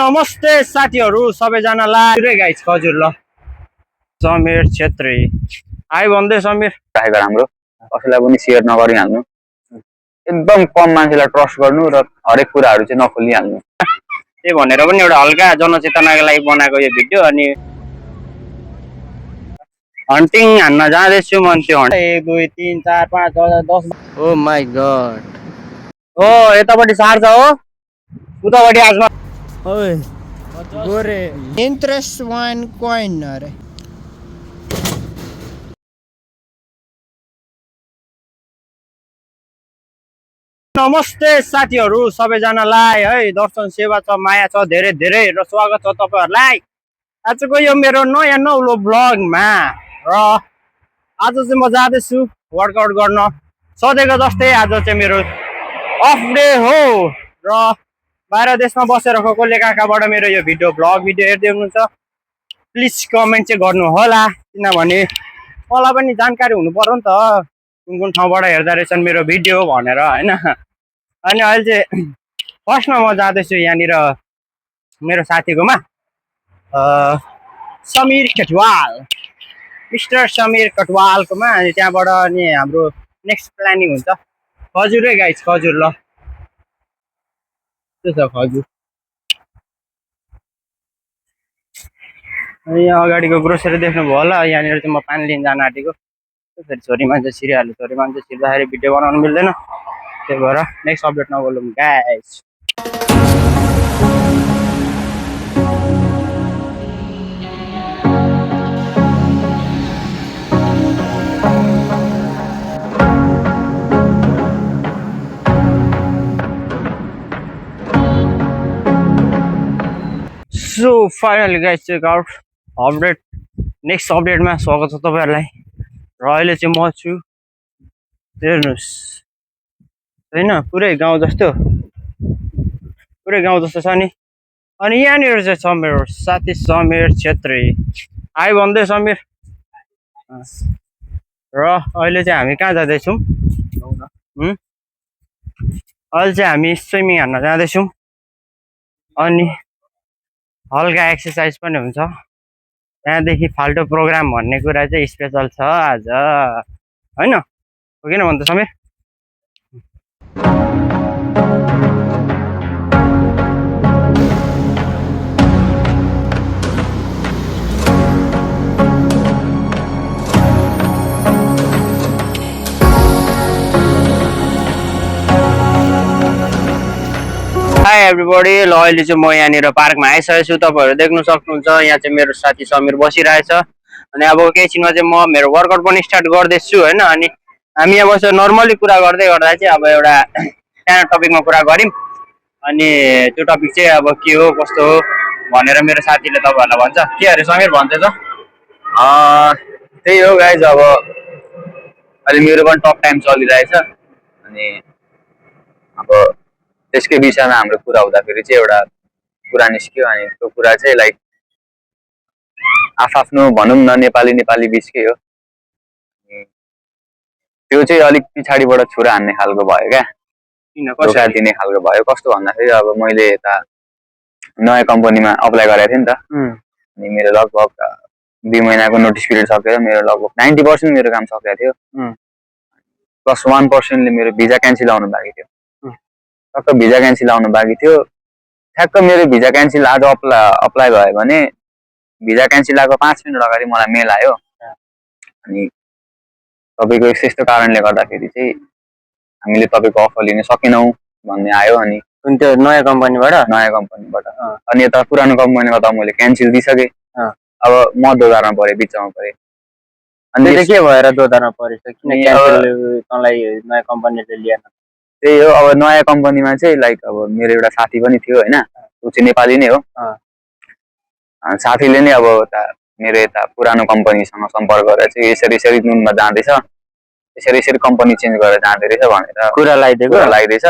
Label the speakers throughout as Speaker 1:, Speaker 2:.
Speaker 1: नमस्ते साथीहरु सबैजनालाई गाइस हजुर ल समीर छेत्री आइ भन्दै समीर
Speaker 2: राखेको राम्रो कसैलाई पनि शेयर नगरिहाल्नु एकदम कम मान्छेलाई ट्रस्ट गर्नु र हरेक कुराहरु चाहिँ नखोलिहाल्नु
Speaker 1: त्यही भनेर पनि एउटा हल्का जनचेतनाको लागि बनाएको यो भिडियो अनि हन्टिङ हान्न जाँदैछु म त्यो 1 2 3 4 5 6 10
Speaker 3: ओ माय गॉड
Speaker 1: ओ यतापट्टि सार्छ हो उतापट्टि आजमा
Speaker 3: ओए गोरे इंटरेस्ट 1 coin अरे
Speaker 1: नमस्ते साथीहरु सबैजनालाई है दर्शन सेवा छ माया छ धेरै धेरै र स्वागत छ तपाईहरुलाई आजको यो मेरो नयाँ नौलो ब्लगमा र आज चाहिँ म जाँदैछु वर्कआउट गर्न सधैँको जस्तै आज चाहिँ मेरो अफ डे हो र बाहिर देशमा बसेर कसले कहाँबाट मेरो यो भिडियो ब्लग भिडियो हेर्दै हुनुहुन्छ प्लिज कमेन्ट चाहिँ गर्नु होला किनभने मलाई पनि जानकारी हुनु पर्यो नि त कुन कुन ठाउँबाट हेर्दा रहेछन् मेरो भिडियो भनेर हैन अनि अहिले चाहिँ फर्स्टमा म जाँदैछु यहाँनिर मेरो साथीकोमा समीर कटवाल मिस्टर समीर कटवालकोमा अनि त्यहाँबाट अनि हाम्रो नेक्स्ट प्लानिङ हुन्छ खजुरै गाइस खजुर ल त्यो छ खजुर अनि यहाँ अगाडिको ग्रोसरी देख्नुभयो होला यहाँनिर चाहिँ म पानी लिन जान आँटेको फेरि छोरी मान्छे छिरिहाल्यो छोरी मान्छे छिर्दाखेरि भिडियो बनाउनु मिल्दैन त्यही भएर नेक्स्ट अपडेट नगरौँ guys so finally guys check out update next अपडेटमा स्वागत छ तपाईहरुलाई र अहिले चाहिँ म छु हेर्नुस् हैन पुरै गाउँ जस्तो छ नि अनि यहाँनिर चाहिँ छ मेरो साथी समीर छेत्री आइ भन्दै समीर र अहिले चाहिँ हामी कहाँ जाँदैछौँ अहिले चाहिँ हामी स्विमिङ हान्न जाँदैछौँ अनि हल्का एक्सर्साइज पनि हुन्छ त्यहाँदेखि फाल्टो प्रोग्राम भन्ने कुरा चाहिँ स्पेशल छ आज हैन हो किन भन्छ समीर हाई एभ्रीबडी ल अहिले चाहिँ म यहाँनिर पार्कमा आइसकेको छु तपाईहरु देख्न सक्नुहुन्छ यहाँ चाहिँ मेरो साथी समीर बसिरहेछ अनि अब एकैछिनमा चाहिँ म मेरो वर्कआउट पनि स्टार्ट गर्दैछु हैन अनि हामी यहाँ बसेर नर्मली कुरा गर्दै गर्दा चाहिँ अब एउटा सानो टपिकमा कुरा गरौँ अनि त्यो टपिक चाहिँ अब के हो कस्तो हो भनेर मेरो साथीले तपाईहरुलाई भन्छ के अरे समीर भन्छ त
Speaker 2: त्यही हो गाइज अब अहिले मेरो पनि टप टाइम चलिरहेछ अनि अब त्यसकै विषयमा हाम्रो कुरा हुँदाखेरि चाहिँ एउटा कुरा निस्क्यो अनि त्यो कुरा चाहिँ लाइक आफ्नो भनौँ न नेपाली बिचकै हो त्यो चाहिँ अलिक पछाडिबाट छुरा हान्ने खालको भयो क्या धोका दिने खालको भयो कस्तो भन्दाखेरि अब मैले यता नयाँ कम्पनीमा अप्लाई गरेको थिएँ नि त अनि मेरो लगभग 2 महिनाको नोटिस पिरियड सकेर मेरो लगभग 90% मेरो काम सकेको थियो प्लस 1% ले मेरो भिजा क्यान्सल आउनु बाँकी थियो टक्क भिजा क्यान्सल आउनु बाँकी थियो ठ्याक्क मेरो भिजा क्यान्सल आज अप्लाई भयो भने भिजा क्यान्सल आएको 5 मिनेट अगाडि मलाई मेल आयो अनि तपाईको यस्तो कारणले गर्दाखेरि चाहिँ हामीले तपाईको अफर लिन सकेनौं भन्ने आयो अनि
Speaker 1: त्यो नयाँ कम्पनीबाट
Speaker 2: अनि यता पुरानो कम्पनीमा त मैले क्यान्सल दिइसके अब म दोधारमा परे बिचमा परे
Speaker 1: अनि त्यो के भएर दोधारमा परेछ किन क्यान्सल तँलाई नयाँ कम्पनीले लिएन
Speaker 2: त्यही हो अब नयाँ कम्पनीमा चाहिँ लाइक अब मेरो एउटा साथी पनि थियो हैन उ चाहिँ नेपाली नै हो साथीले नै अब मेरो यता पुरानो कम्पनीसँग सम्पर्क गरेर चाहिँ यसरी नुनमा जाँदैछ यसरी कम्पनी चेन्ज गरेर जाँदै रहेछ भनेर
Speaker 1: कुरा लागिदिएछ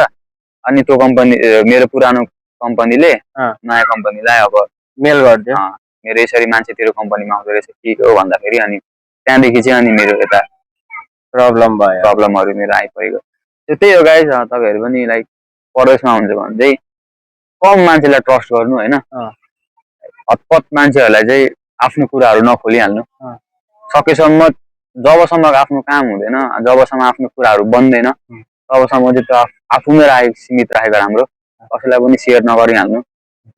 Speaker 2: अनि त्यो कम्पनी मेरो पुरानो कम्पनीले नयाँ कम्पनीलाई अब
Speaker 1: मेल गर्दियो
Speaker 2: मेरो यसरी मान्छे तेरो कम्पनीमा आउँदै रहेछ के हो भन्दाखेरि अनि त्यहाँदेखि चाहिँ अनि मेरो यता प्रब्लमहरु मेरो आइपरेको त्यही हो गाइस तपाईहरु पनि लाइक परदेशमा हुन्छ भने चाहिँ कम मान्छेलाई ट्रस्ट गर्नु होइन हतपत मान्छेहरूलाई चाहिँ आफ्नो कुराहरू नखोलिहाल्नु सकेसम्म जबसम्म आफ्नो काम हुँदैन जबसम्म आफ्नो कुराहरू बन्दैन तबसम्म चाहिँ त्यो आफूमै सीमित राखेको राम्रो कसैलाई पनि सेयर नगरिहाल्नु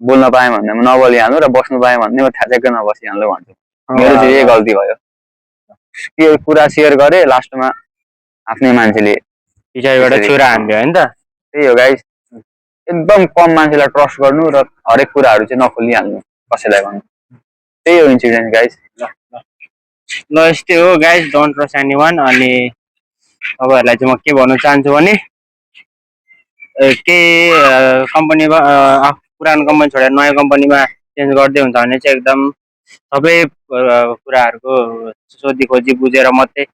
Speaker 2: बोल्न पाएँ भन्दैमा नबोलिहाल्नु र बस्नु पाएँ भन्दैमा ठ्याचेक्कै नबसिहाल्नु भन्छु मेरो चाहिँ यही गल्ती भयो के कुरा सेयर गरेँ लास्टमा आफ्नै मान्छेले
Speaker 1: पछाडिबाट छुरा हान्थ्यो होइन त
Speaker 2: त्यही हो गाइस एकदम कम मान्छेलाई ट्रस्ट गर्नु र हरेक कुराहरू चाहिँ नखोलिहाल्नु कसैलाई भन्नु त्यही हो इन्सिडेन्ट गाइस
Speaker 1: ल यस्तै हो गाइस डोन्ट ट्रस्ट एनीवन अनि तपाईँहरूलाई चाहिँ म के भन्न चाहन्छु भने के कम्पनीमा पुरानो कम्पनी छोडेर नयाँ कम्पनीमा चेन्ज गर्दै हुन्छ भने चाहिँ एकदम सबै कुराहरूको सोधी खोजी बुझेर मात्रै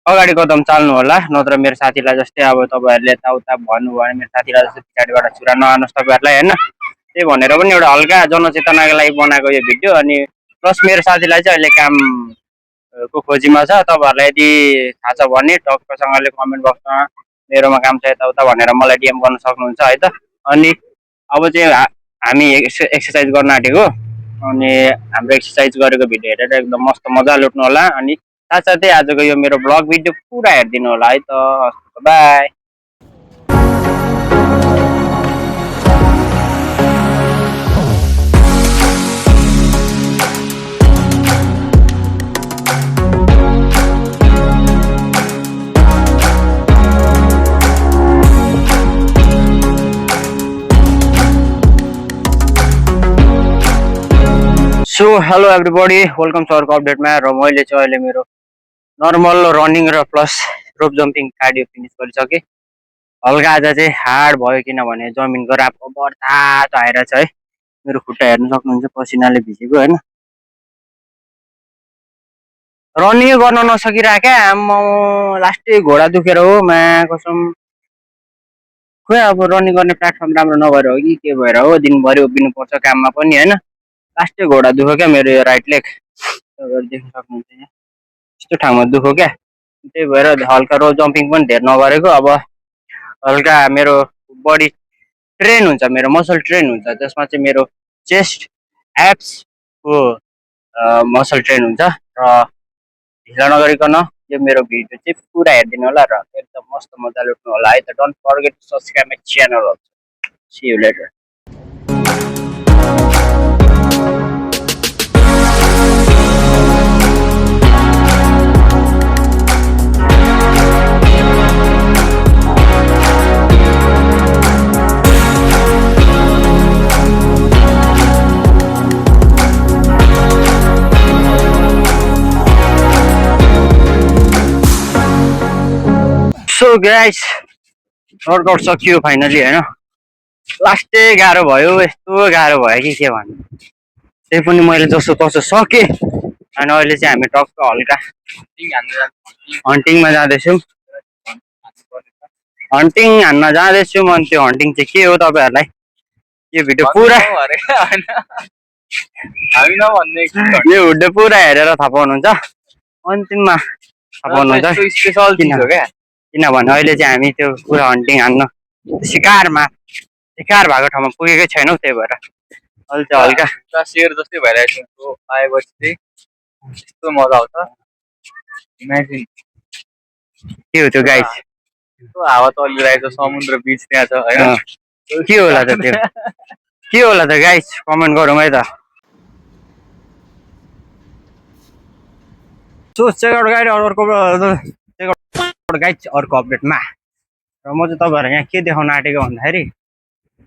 Speaker 1: अगाडि कदम चाल्नु होला नत्र मेरो साथीलाई जस्तै अब तपाईँहरूले यताउता भन्नुभयो भने मेरो साथीलाई जस्तै पछाडिबाट छुरा नहार्नुहोस् तपाईँहरूलाई होइन त्यही भनेर पनि एउटा हल्का जनचेतनाको लागि बनाएको यो भिडियो अनि प्लस मेरो साथीलाई चाहिँ अहिले कामको खोजीमा छ तपाईँहरूलाई यदि थाहा छ भने टक्कसँगले कमेन्ट बक्समा मेरोमा काम छ यताउता भनेर मलाई डिएम गर्न सक्नुहुन्छ है त अनि अब चाहिँ हामी एक्सर्साइज गर्न आँटेको अनि हाम्रो एक्सर्साइज गरेको भिडियो हेरेर एकदम मस्त मजा लुट्नु होला अनि साथसाथै आजको यो मेरो ब्लग भिडियो पुरा हेरिदिनु होला है त bye so hello everybody welcome to अर्को अपडेटमा र मैले चाहिँ अहिले मेरो नर्मल रनिङ र plus rope jumping cardio finish गरिसकेँ हल्का आज चाहिँ हार्ड भयो किनभने जमिनको रापको बर्तातो आइरहेछ है मेरो खुट्टा हेर्नु सक्नुहुन्छ पसिनाले भिजेको होइन रनिङ गर्न नसकिरहेको आम्मा लास्टै घोडा दुखेर हो मा कसम खोइ अब रनिङ गर्ने प्लेटफर्म राम्रो नभएर हो कि के भएर हो दिनभरि उभिनु पर्छ काममा पनि होइन लास्टै घोडा दुख्यो क्या मेरो यो राइट लेग देख्न सक्नुहुन्छ यहाँ यस्तो ठाउँमा दुख्यो क्या त्यही भएर हल्का रोप जम्पिङ पनि धेर नगरेको अब हल्का मेरो बडी ट्रेन हुन्छ मेरो मसल ट्रेन हुन्छ जसमा चाहिँ मेरो चेस्ट एब्सको मसल ट्रेन हुन्छ र ढिला नगरिकन यो मेरो भिडियो चाहिँ पुरा हेरिदिनु होला र एकदम मस्त मजा लुट्नु होला है त don't forget to subscribe my channel also see you later so guys workout सकियो फाइनली होइन लास्टै गाह्रो भयो यस्तो गाह्रो भयो कि के भन्नु त्यही पनि मैले जस्तो तसो सकेँ अनि अहिले चाहिँ हामी टक्क हल्का हन्टिङमा जाँदैछौँ हन्टिङ हान्न जाँदैछौँ अनि त्यो हन्टिङ चाहिँ के हो तपाईँहरूलाई यो भिडियो पुरा यो भिडियो पुरा हेरेर थाहा पाउनुहुन्छ अन्तिममा थाहा पाउनुहुन्छ किनभने अहिले चाहिँ हामी त्यो पुरा हन्टिङ हान्न शिकार भएको ठाउँमा पुगेकै छैनौँ त्यही भएर अहिले चाहिँ हल्का
Speaker 2: सेयर जस्तै भइरहेको आएपछि चाहिँ यस्तो मजा आउँछ इमेजिन
Speaker 1: के हो त्यो गाइस
Speaker 2: हावा चलिरहेको समुद्र बिच त्यहाँ छ होइन
Speaker 1: के होला त त्यो के होला त गाइस कमेन्ट गरौँ है त सो चेकआउट गाइड अर्को अपडेटमा र म चाहिँ तपाईँहरूलाई यहाँ के देखाउन आँटेको भन्दाखेरि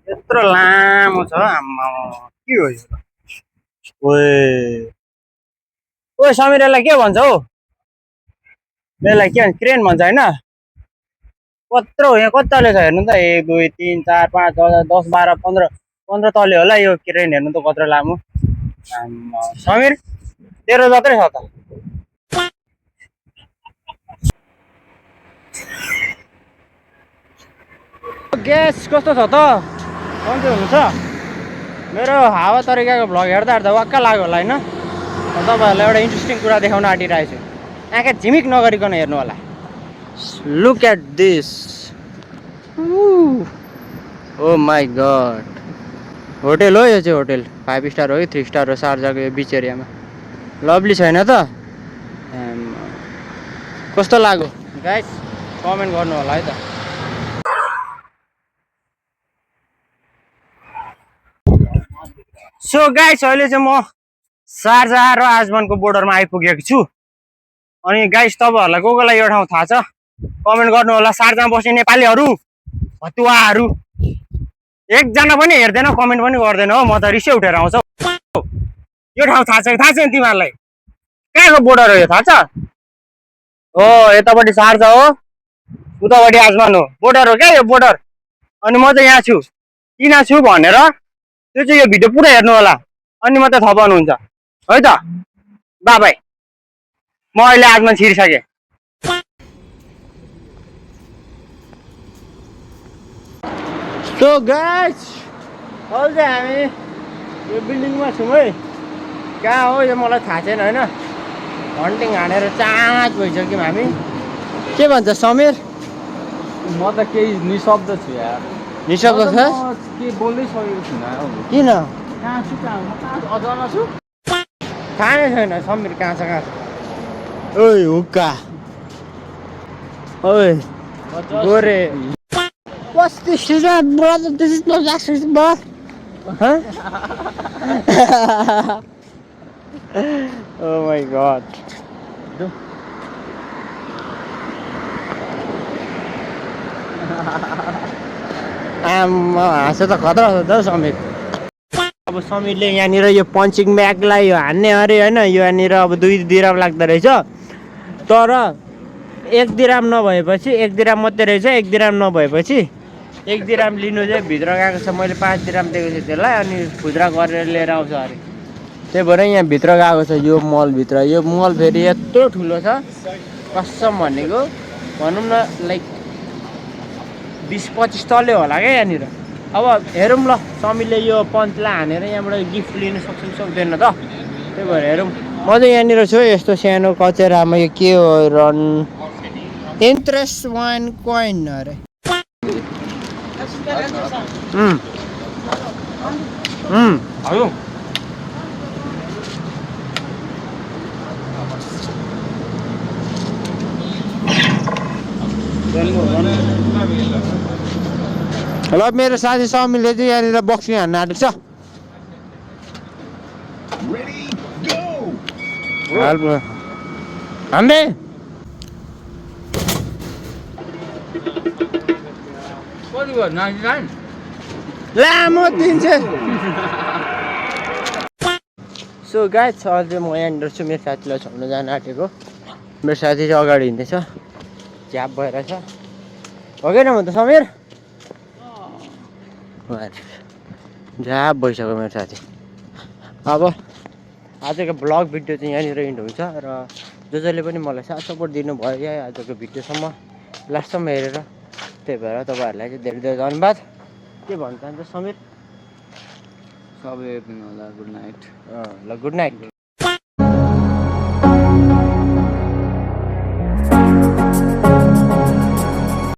Speaker 1: यत्रो लामो छ आम्मा के हो यो ओ समीर यसलाई के भन्छ हौ यसलाई के भन्छ क्रेन भन्छ होइन कत्रो यहाँ कति तले छ हेर्नु त 1 2 3 4 5 6 10 12 15 तले होला यो क्रेन हेर्नु त कत्रो लामो समीर तेरो जत्रै छ त ग्यास कस्तो छ त कम्ती हुनुहुन्छ मेरो हावा तरिकाको भ्लग हेर्दा हेर्दा वाक्क लाग्यो होला होइन तपाईँहरूलाई एउटा इन्ट्रेस्टिङ कुरा देखाउन आँटिरहेको छु आँखा झिमिक नगरिकन हेर्नु होला look at this oh my god
Speaker 3: hotel हो यो चाहिँ होटेल 5 स्टार हो कि 3 स्टार हो शारजाको यो बिच एरियामा लभली छैन त कस्तो लाग्यो गाइस कमेन्ट गर्नु होला है त
Speaker 1: सो गाइस अहिले चाहिँ म शारजा र आजमानको बोर्डरमा आइपुगेको छु अनि गाइस तपाईँहरूलाई को कोलाई यो ठाउँ थाहा छ कमेन्ट गर्नु होला शारजामा बस्ने नेपालीहरू भतुवाहरू एकजना पनि हेर्दैन कमेन्ट पनि गर्दैन हो म त रिसै उठेर आउँछ यो ठाउँ थाहा छैन तिमीहरूलाई कहाँको बोर्डर हो यो थाहा छ हो यतापट्टि शारजा हो उतापट्टि आजमान हो बोर्डर हो क्या यो बोर्डर अनि म चाहिँ यहाँ छु किन छु भनेर त्यो चाहिँ यो भिडियो पुरा हेर्नु होला अनि मात्रै थाहा पाउनुहुन्छ है त बाबाई म अहिले आजमान छिरिसकेँ
Speaker 3: सो गाइस अहिले चाहिँ हामी यो बिल्डिङमा छौँ है कहाँ हो यो मलाई थाहा छैन होइन हन्टिङ हानेर चाँच भइसक्यौँ हामी के भन्छ समीर
Speaker 2: म त केही निशब्द छु यार
Speaker 3: निशब्द छ
Speaker 2: के बोल्दै सकेको छुइनँ
Speaker 3: किन
Speaker 2: कहाँ छु अझमा छु
Speaker 3: थाहा नै छैन समीर कहाँ छ ओइ हुक्का ओइ गोरे What's this? Is that brother? This is not Jackson's bar. Huh? Oh my god. हाँसो त खतरा छ त समीर अब समीरले यहाँनिर यो पन्चिङ ब्यागलाई यो हान्ने अरे होइन यहाँनिर अब 2 दिराम लाग्दो रहेछ तर 1 दिराम नभएपछि 1 दिराम मात्रै रहेछ 1 दिराम नभएपछि 1 दिराम लिनु चाहिँ भित्र गएको छ मैले 5 दिराम दिएको छु त्यसलाई अनि खुद्रा गरेर लिएर आउँछ अरे त्यही भएर यहाँ भित्र गएको छ यो मलभित्र यो मल फेरि यत्रो ठुलो छ कसम भनेको भनौँ न लाइक 20-25 तले होला क्या यहाँनिर अब हेरौँ ल समीरले यो पन्चलाई हानेर यहाँबाट गिफ्ट लिनु सक्छ कि सक्दैन त त्यही भएर हेरौँ म चाहिँ यहाँनिर छु यस्तो सानो कचेरामा यो के हो रन इन्ट्रेस्ट वान कोइन अरे
Speaker 2: आयो
Speaker 3: ल मेरो साथी समीरले चाहिँ यहाँनिर बक्सिङ हान्न आँटेको छ हान्दै
Speaker 2: कति भयो 99
Speaker 3: लामो 300 सो गाइस अहिले म यहाँनिर छु मेरो साथीलाई छोड्न जान आँटेको मेरो साथी चाहिँ अगाडि हिँड्दैछ झ्याप भइरहेछ हो कि न त समीर झ्याप भइसक्यो मेरो साथी अब आजको ब्लग भिडियो चाहिँ यहाँनिर इन्ड हुन्छ र जसले पनि मलाई साथ सपोर्ट दिनुभयो या आजको भिडियोसम्म लास्टसम्म हेरेर त्यही भएर तपाईँहरूलाई चाहिँ धेरै धेरै धन्यवाद के भन्न चाहन्छ समीर
Speaker 2: सबै गुड नाइट
Speaker 3: ल गुड नाइट